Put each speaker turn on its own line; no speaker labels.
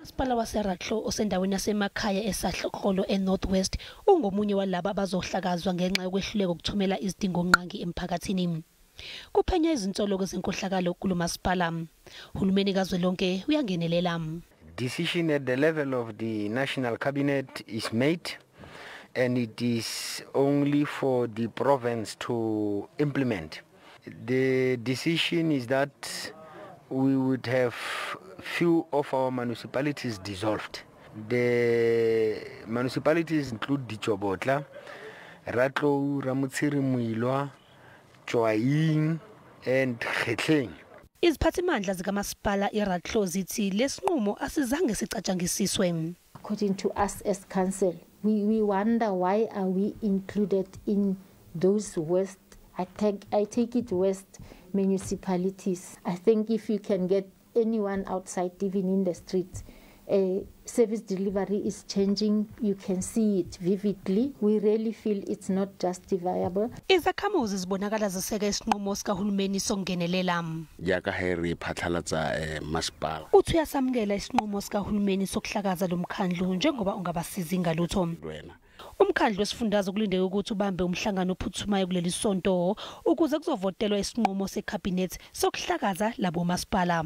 Umasipala waseRatlou osendaweni yasemakhaya eSahloxolo eNorth West ungomunye walabo abazohlakazwa ngenxa yokwehluleka ukuthumela izidingongqangi emphakathini. Kuphenya izinsolo zenkohlakalo kulo masipala. Uhulumeni kazwelonke uyangenelela.
Decision at the level of the national cabinet is made, and it is only for the province to implement. The decision is that we would have few of our municipalities dissolved. The municipalities include Ditsobotla, Ratlou, Ramotshere Moiloa, Tswaing and Kgetleng.
Iziphathimandla zikamasipala iRatlou zithi lesinqumo asizange sicatshangisiswe.
According to us as council, we wonder why are we included in those worst, I take it worst municipalities. I think if you can get anyone outside, even in the streets, service delivery is changing. You can see it vividly. We really feel it's not justifiable.
Izakhamuzi zibonakala ziseka isinqumo sikahulumeni sokungenelela.
Jaaka ge re phatlhalatsa masepala.
Uthi uyasamukela isinqumo sikahulumeni sokuhlakaza lo mkhandlu njengoba ungabasizi ngalutho.
Wena.
Umkhandlu wesifundazwe kulindeke ukuthi ubambe umhlangano ophuthumayo kuleli sonto ukuze kuzovotelwa isinqumo sekhabhinethi sokuhlakaza labo masipala.